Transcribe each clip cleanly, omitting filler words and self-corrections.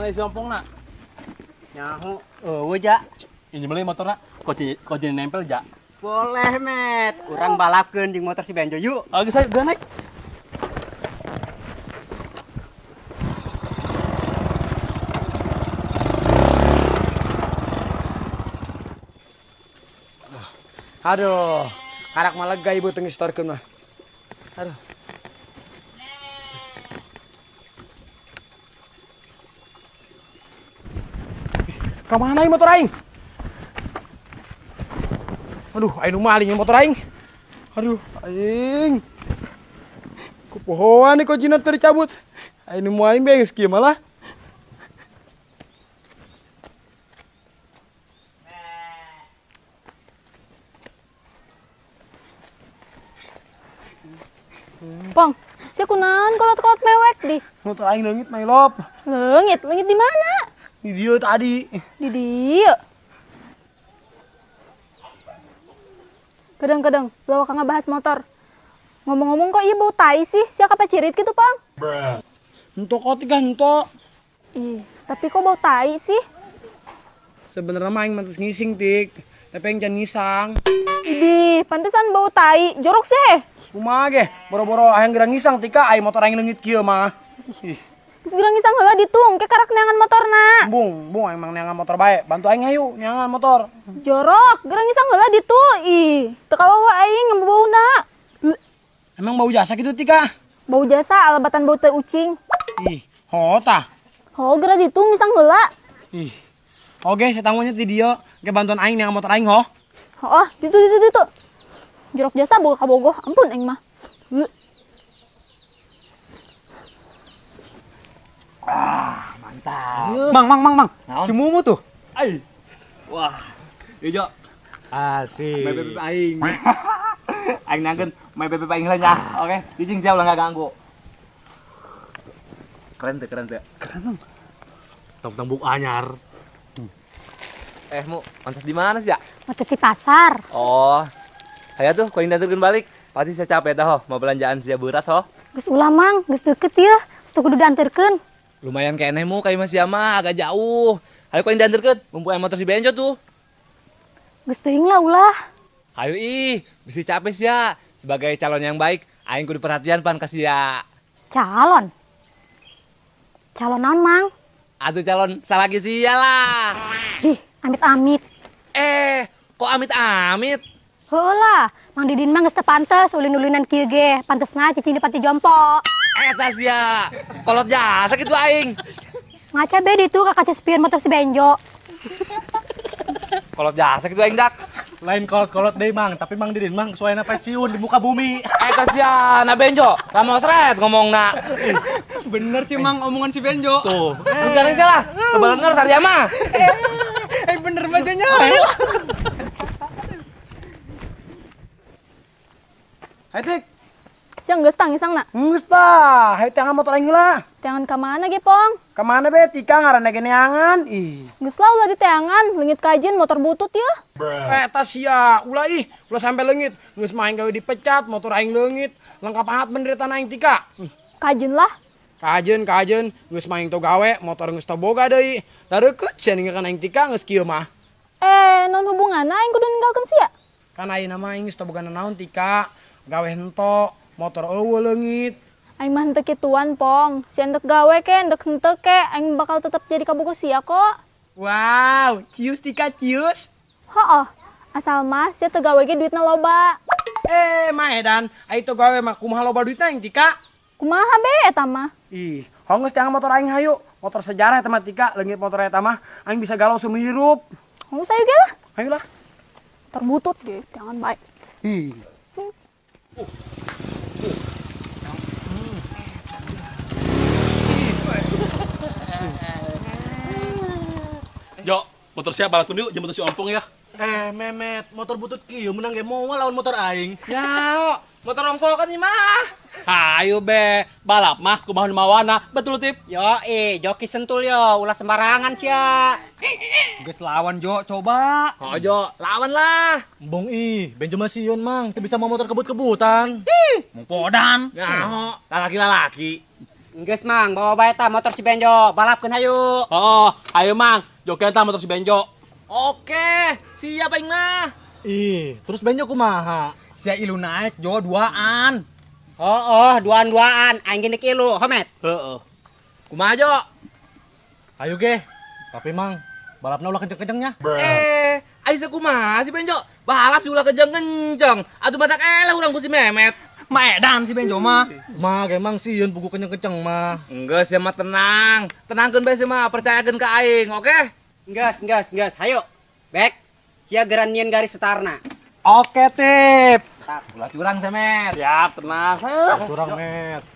Mana si ompong nak? Nyaho, eueuh ja. Ini beli motorna, kok jadi nempel ja? Boleh, Met. Urang balapkeun jeung motor si Benjo yuk. Oke, saya gua naik. Aduh, karak mah lega ibu teu ngistorkeun mah. Aduh. Ka mana ieu motor aing? Aduh, aing nu maling motor aing. Aduh, aing. Ku pohoan nih kuncina teu dicabut. Aing nu maling bae geus kieu malah. Pong, sia kunaon kolot-kolot mewek di? Motor aing leungit my love. Leungit, leungit di mana? Di dieu tadi. Di dieu. Kadang-kadang lawak ngabahas motor. Ngomong-ngomong kok ieu bau tai sih? Sia kapacirit gitu, Pong? Entok kok tiga entok. Ih, tapi kok bau tai sih? Sebenarnya mah aing mantes ngising, Tik. Tapi aing can ngisang. Idih, pantesan bau tai. Jorok sih. Kumaha ge, boro-boro aing gerang ngisang Tika, aing motor aing leungit kieu mah. Ih. Geus gerang ngisang heula ditung, ke karak neangan motorna. Bung, bung aing mang neangan motor bae. Bantu aing hayu neangan motor. Jorok, gerang ngisang heula ditu. Ih, teu kawawa aing bauna. Emang bau jasa gitu Tika? Bau jasa alabatan bau teh ucing. Ih, ho tah. Ho geura ditu ngisang heula. Ih. Oke, saya tangguhnya ti dieu, ke bantuan aing neangan motor aing ho. Hooh, ditu ditu ditu. Jorok jasa boga kabogoh, ampun aing mah. Ah, mantap. Mang, mang, mang, mang. Naon? Si Mumu tuh. Ai. Wah. Ieu Jo. Asik. Mai bebek aing. Aing nangkeun mai bebek aing lah nya. Oke, dijing siap lah nggak ganggu. Keren tuh, keren tuh. Keren dong. Tentang buk anyar. Mu, mantas di mana sih ya? Mantas di pasar. Oh. Hayo tuh, kau yang diantarkeun balik. Pasti saya capek dah, ho. Mau belanjaan sia berat, ho. Geus ulah, Mang. Geus deket ya. Geus teu kudu diantarkeun. Lumayan keneh mu, kayak masih mah agak jauh. Hayo kau yang diantarkeun, mumpung motor si Benjo tuh. Geus teuing lah ulah. Hayo ih, bisa capek sia. Sebagai calon yang baik, aing kudu perhatian pan ka sia. Calon? Calon naon, Mang? Atuh calon salaki sia lah. Ih, amit-amit. Kok amit-amit? Heuh lah, Mang Didin mah geus teu pantes ulin-ulinan kieu ge, pantesna cicing di panti jompo. Eta sia, kolot jasa kitu aing. Ngaca be ditu ka kaca spion motor si Benjo. Kolot jasa kitu aing dak. Lain kolot-kolot deui Mang, tapi Mang Didin mah geus waena pensiun di muka bumi. Eta sia, na Benjo, ramosret ngomongna. Bener sih Mang omongan si Benjo. Tuh. Sekarang sia lah, kebener saria mah. Bener bajunya. Hai Tik. Sia geus tah ngisang na? Geus tah, hayu teangan motor aing heula. Teangan ka mana ge, Pong? Ka mana be Tika ngaranna ge neangan. Ih. Geus lah ulah diteangan, leungit kajeun motor butut yeuh. Eta sia, ulah ih, ulah sampe leungit. Geus mah aing gawe dipecat, motor aing leungit. Lengkap amat penderitaan aing Tika. Kajeun lah. Kajeun, kajeun, geus mah aing teu gawe, motor geus teu boga deui. Dareukeut sia ninggalkeun aing Tika geus kieu mah. Naon hubunganna aing kudu ninggalkeun sia? Kan ayeuna mah aing geus teu boga naon Tika. Gawe hento, motor eueuh leungit. Aing mah henteu kituan, Pong. Sia endek gawe ke, endek henteu ke, aing bakal tetep jadi kabogoh sia kok. Wow, cius Tika, cius. Hooh, asal mah sia teu gawe ge duitna loba. Maedan, aing teu gawe mah kumaha loba duitna aing Tika? Kumaha be eta mah? Ih, hong geus teangan motor aing hayu. Motor sejarah eta mah Tika, leungit motor eta mah aing bisa galau seumur hirup. Hong sayu ge lah. Hayu lah. Motor butut ge, teangan bae. Ih. Jo, motor siapa balapkeun yuk, jeung motor si Ompong ya. Memet, motor butut kieu menang ge moal lawan motor aing. Ya, motor rongsokan ieu mah. Hayu be, balap mah kumaha nu mawana, betul Tip? Yo, joki sentul yo, ulah sembarangan sia. Geus lawan Jo, coba. Oh Jo, lawan lah. Embung ih, Benjo mah sieun Mang, teu bisa mau motor kebut-kebutan. Ih, mung podan. Nyaho, lalaki-lalaki. Geus Mang, bawa bae tah motor si Benjo, balapkeun hayu. Oh, ayo Mang, jogean tah motor si Benjo. Oke, siap aing mah. Ih, terus Benjo kumaha? Sia ilu naik jo duaan. Oh, duaan-duaan, aing gini ilu, homet. Heeh. Kumaha Jo? Ayo ge. Tapi Mang, balapna ulah kenceng-kencengnya. Eh, aing sekumaha si Benjo? Balap sih ulah kenceng-kenceng. Atuh batak eleh urang ku si Memet. Maedan si Benjo mah. Mah, emang sieun pugu kenceng-kenceng mah. Enggeus sia mah tenang. Tenangkeun bae sia mah, percayakeun ka aing, oke? Geus, geus, geus, hayu. Bek, sia geran nyieun garis setarna. Oke, Tip. Ulah curang sia Met. Siap, tenang. Curang Met.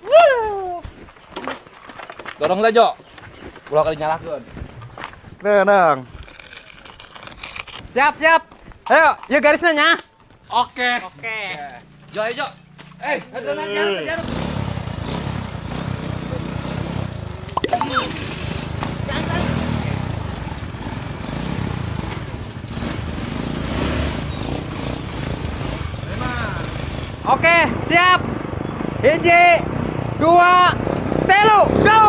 Dorong lah Jo. Ulah kali nyalakeun. Tenang. Siap, siap. Ayo, yuk garisnya nya. Oke. Oke. Jo, ayo Jo. Eh, ada jarum. Oke, siap. 1, 2, 3, go!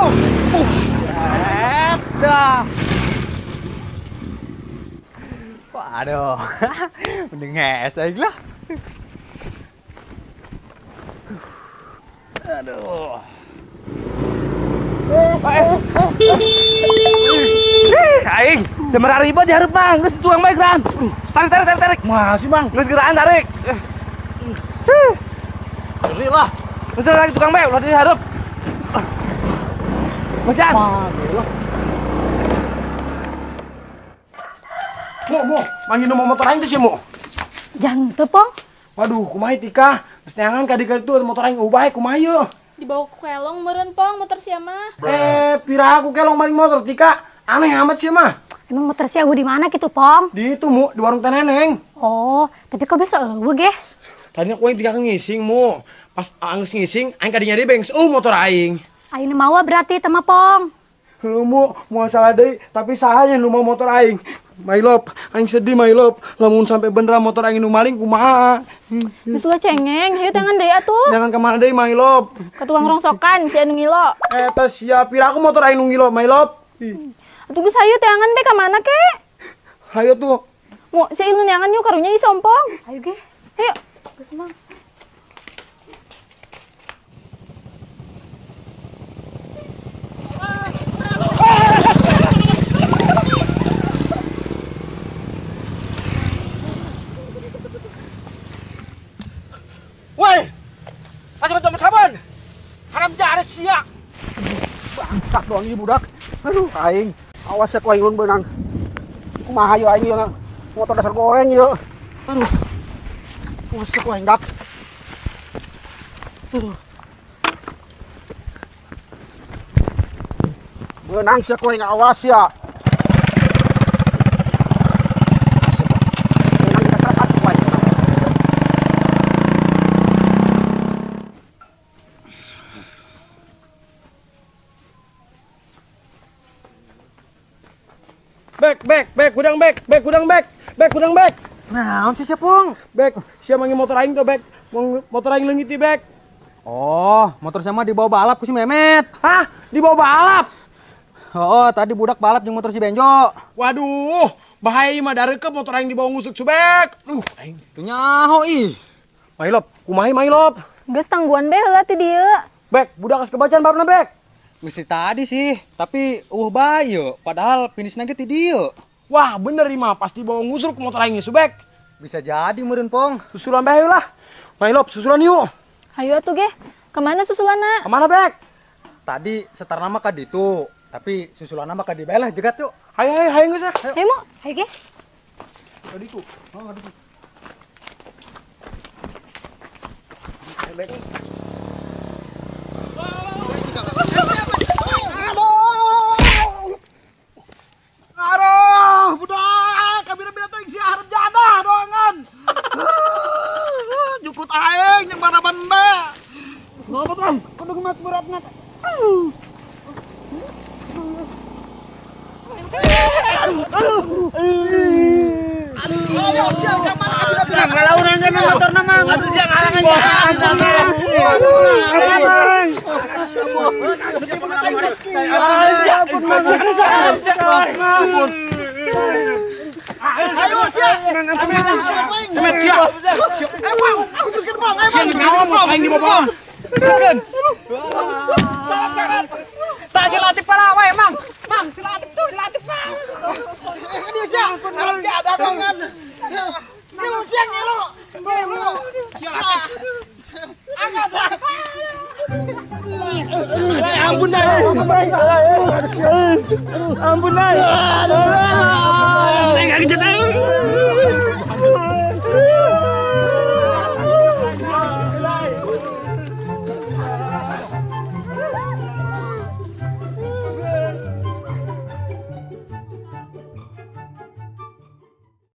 Buset dah. Waduh, mending nges aja lah. Aduh. Aing, semerah ribet di hareup Mang, geus tuang bae geran. Tarik tarik tarik tarik. Masih Mang. Geus geraan tarik. Seri lah. Geus lagi tukang bae ulah di hareup. Mas Jan. Mo, manggil mau motor aing teh sih, Mo. Jangan teu, Pong. Waduh, kumaha Tika? Geus neangan ka dieu tuh motor aing ubah kumaha ieu? Dibawa ku kelong meureun, Pong, motor sia mah. Eh, pira aku kelong maling motor Tika. Aneh amat sih mah. Emang motor sia eueuh di mana gitu, Pong? Di itu, Mu, di warung teh Neneng. Oh, tapi kok bisa eueuh ge? Tadinya ku aing Tika ngising, Mu. Pas anggeus ngising, aing kadinya deui bengs motor aing. Aing mawa berarti teh mah, Pong. Heuh, Mu, moal salah deui, tapi saha nya nu mau motor aing? My love, aing sedih my love. Lamun sampai beneran motor aing nu maling kumaha? Geus ulah cengeng, hayu tangan deui atuh. Jangan kemana deui my love. Ka tukang rongsokan si anu ngilo. Eta sia pira aku motor aing nu ngilo my love. Atuh geus hayu teangan be ka mana ke? Hayu tuh. Mu, si ilu neangan yuk karunya ieu sompong. Ayo ge. Hayu. Geus Mang. Woi, masih betul sabun. Haram jahat sia. Bangsat doang ieu budak. Aduh, aing. Awas ya ku aing ulun beunang. Kumaha ieu aing ieu motor dasar goreng ieu. Aduh. Awas ya ku aing dak. Aduh. Beunang sia ku aing awas ya. Bek, bek, bek, gudang bek, bek, gudang bek, bek, gudang bek. Naon sih Pong? Bek, sia manggil motor aing tuh bek. Motor aing leungit di bek. Oh, motor sama dibawa balap ku si Memet. Hah? Dibawa balap? Oh, tadi budak balap jeung motor si Benjo. Waduh, bahaya mah dareukeup motor aing dibawa ngusuk subek. Duh, aing teu nyaho ih. Mailop, kumaha Mailop? Geus tangguan be heula ti dieu. Bek, budak geus kebacan babna bek. Mesti tadi sih, tapi bae padahal finishna ge ti dieu. Wah, bener ieu mah pasti bawa ngusur ke motor aing subek. Bisa jadi meureun, Pong. Susulan bae lah. Mailop, susulan yuk. Hayu atuh ge. Kemana susulanna? Kemana, Bek? Tadi setarna mah ka ditu, tapi susulanna mah ka dieu bae lah jegat yuk. Hayu hayu hayu geus ah. Hayu Mu. Hayu ge. Ka ditu. Oh, ka ditu. Bek. Aduh, budak, kabira-bira teh si harap jadah doangan. Jukut aing yang mana benda. Ngapa tuh? Kudu gemat beratna. Aduh. Ayo sial ka mana kabira-bira. Ngalaunan kan motorna Mang. Aduh sia ngalangan jalan. Ampun, ampun. Ayo sia. Eh, Bang, aku teruskan, Bang. Ayo, Bang. Aing dibawa. Tak si Latif pala wae, Mang. Mang, si Latif tuh, si Latif, Mang. Eh, dia sia. Harap dia ada abangan. Ngelo sia, ngelo. Ngelo. Sia. Angkat. Ampun, ay. Ampun, ay. Ampun, ay.